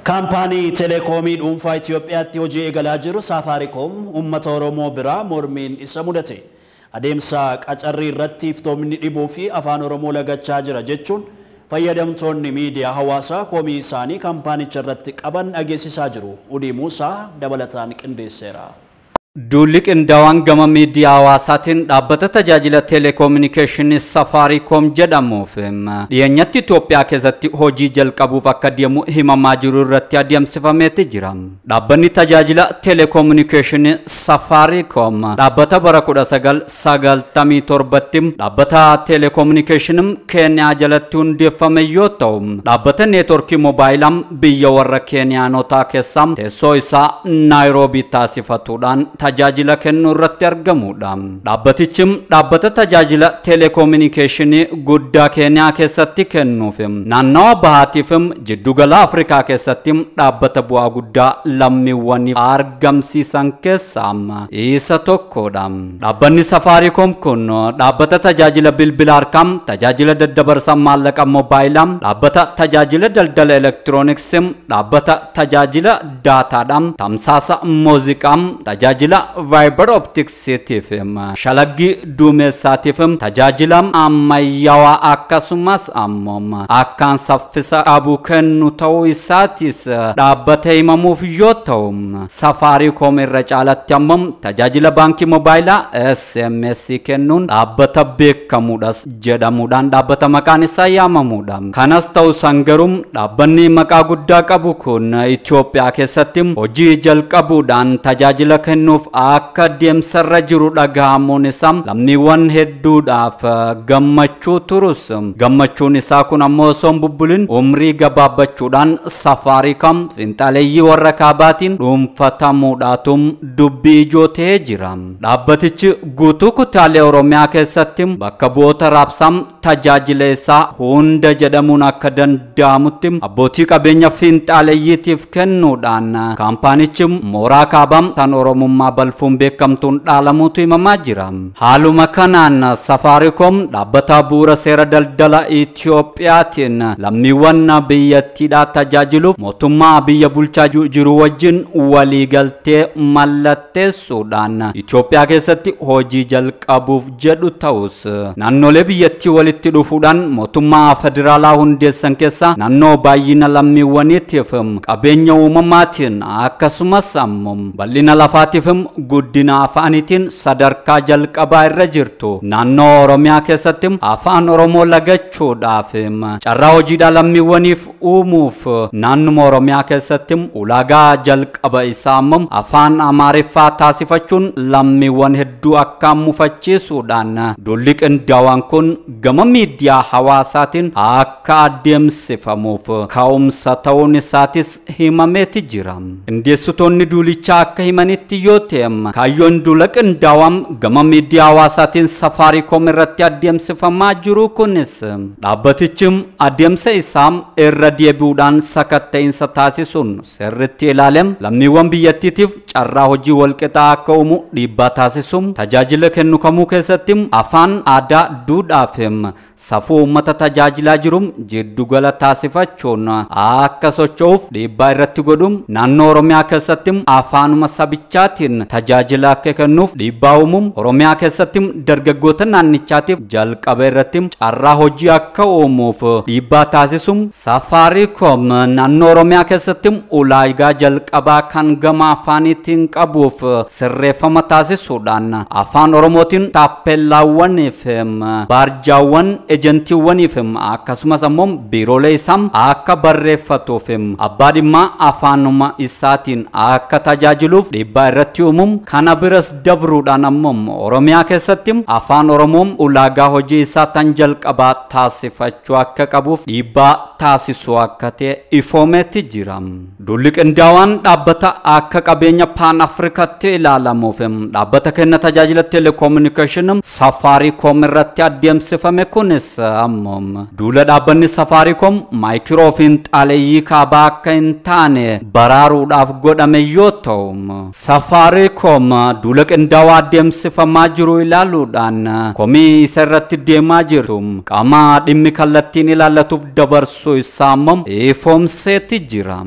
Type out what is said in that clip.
Kaampaanii teleekoomii dhuunfaa Itoophiyaatti hojii eegalaa jiru Saafaariikoom uummata Oromoo biraa mormiin isa mudate. Adeemsa qacarrii irratti iftoomni dhibuu fi afaan Oromoo lagachaa jira jechuun fayyadamtoonni miidiyaa hawaasaa komii isaanii kaampaanicha irratti qaban dhageessisaa jiru. Udii Muusaa dabalataan qindeesseera. Duulli qindaawaan gama miidiyaa hawaasaatiin dhaabbata tajaajila teeleekoominikeeshinii Safaariikoom jedhamuuf dhiyeenyatti Itoophiyaa keessatti hojii jalqabuuf akka deemu himamaa jiru irratti adeemsifameeti jira. Dhaabbanni tajaajila teeleekoominikeeshinii Safaariikoom dhaabbata bara 1997tti dhaabbata teeleekoominikeeshinii Keeniyaa jalatti hundeeffame yoo ta'u, dhaabbata neetworkii moobaayilaa biyya warra Keeniyaanotaa keessaa teessoo isaa Naayiroobii taasifatuudhaan tajaajila kennuu irratti argamudha. Dhaabbatichi dhaabbata tajaajila teeleekoominikeeshinii guddaa Keeniyaa keessatti kennuuf naannawa bahaatiif jiddugala Afrikaa keessatti dhaabbata bu'aa guddaa lammiiwwaniif argamsiisan keessaa isa tokkodha. Dhaabbanni Safaariikoom kun dhaabbata tajaajila bilbila harkaa, tajaajila daddabarsa maallaqa moobaayilaa, dhaabbata tajaajila daldala elektirooniksii, dhaabbata tajaajila daataadha, tamsaasa muuziqaa, tajaajila vaayibar optiksiitiif, shalaggii duumessaatiif, tajaajila ammayyaawaa akkasumas ammoo akkaan saffisa qabu kennu ta'uu isaatis dhaabbata himamuuf yoo ta'u, Safaariikoom irra caalatti ammoo tajaajila baankii moobaayilaa SMS kennuun dhaabbata beekamuudhas jedhamuudhaan dhaabbata maqaan isaa yaamamudha. Kanas ta'u san garuu dhaabbanni maqaa guddaa qabu kun Itoophiyaa keessatti hojii jalqabuudhaan tajaajila kennuuf akka deemsarra jiru dhagahamuun isaa lammiiwwan hedduudhaaf gammachuu turus, gammachuun isaa kun ammoo osoo hin bubbulin umrii gabaabbachuudhaan Safaariikoom fiinxaleeyyii warra kaabaatiin dhuunfatamuudhaatu dubbii ijoo ta'ee jira. Dhaabbatichi guutuu kutaalee Oromiyaa keessatti bakka bu'oota raabsaa tajaajila isaa hunda jedhamuun akka danda'amutti abbootii qabeenya fiinxaleeyyiitiif kennuudhaan kaampaanichi mooraa kaabaa tan Oromummaa balfuun beekamtuun dhaalamuutu himamaa jira. Haaluma kanaan Safaariikoom dhaabbata bu'uura seera daldala Itiyoophiyaatiin lammiiwwan biyyattiidhaa tajaajiluuf mootummaa biyya bulchaa jiru wajjin waliigaltee mallatteessuudhaan Itoophiyaa keessatti hojii jalqabuuf jedhu ta'us, naannolee biyyattii walitti dhufuudhaan mootummaa federaalaa hundeessan keessaa naannoo baay'ina lammiiwwaniitiif, qabeenya uumamaatiin, akkasumas ammoo bal'ina lafaatiif, guddina afaaniitiin sadarkaa jalqabaa irra jirtu naannoo Oromiyaa keessatti afaan Oromoo lagachuudhaaf, carraa hojiidhaa lammiiwwaniif uumuuf, naannuma Oromiyaa keessatti ulaagaa jalqaba isaa ammoo afaan Amaariffaa taasifachuun lammiiwwan hedduu akka mufachiisuudhaan duulli qindaawaan kun gama miidiyaa hawaasaatiin akka adeemsifamuuf ka'umsa ta'uun isaatis himameeti jira. Qindeessitoonni duulichaa akka himanitti yoo ta'e, kaayyoon duula qindaawaan gama miidiyaa hawaasaatiin Safaariikoom irratti adeemsifamaa jiru kunis dhaabbatichi adeemsa isaa irra deebi'uudhaan sakatta'insa taasisuun sirriitti ilaalem lammiiwwan biyyattiitiif carraa hojii walqixaa akka uumu dhiibbaa taasisuun, tajaajila kennu kamuu keessatti afaan, aadaa, duudhaa fi safuu uummata tajaajilaa jiru jiddugala taasifachuun akka socho'uuf dhiibbaa irratti godhuun, naannoo Oromiyaa keessatti afaanuma sabichaatiin tajaajila akka kennuuf dhiibbaa uumuun, Oromiyaa keessatti dargaggoota naannichaatiif jalqaba irratti carraa hojii akka uumuuf dhiibbaa taasisuun, Safaariikoom naannoo Oromiyaa keessatti ulaagaa jalqabaa kan gama afaaniitiin qabuuf sirreeffama taasisuudhaan afaan Oromootiin taappeellaawwaniif, baarjaawwan, ejentiiwwaniif akkasumas ammoo biiroolee isaa akka barreeffatuuf, abbaa dhimmaa afaanuma isaatiin akka tajaajiluuf dhiibbaa irratti uumuun, kana biras dabruudhaan ammoo Oromiyaa keessatti afaan Oromoo ulaagaa hojii isaa tan jalqabaa taasifachuu akka qabuuf dhiibbaa taasisuu akka ta'e ifoomeeti jira. Duulli qindaawaan dhaabbata akka qabeenya Paan Afrikaatti ilaalamuuf dhaabbata kenna tajaajila teeleekoominikeeshinii Safaariikoom irratti adeemsifame kunis ammoo duula dhaabbanni Safaariikoom maayikiroo fiinxaaleeyyii kaabaa akka hin taane baraaruudhaaf godhame yoo ta'u, Safaariikoom duula qindaawaa adeemsifamaa jiru ilaaluudhaan komii isa irratti deemaa jiru qaama dhimmi kallattiin ilaallatuuf dabarsuu isaa ammoo ifoomseeti jira.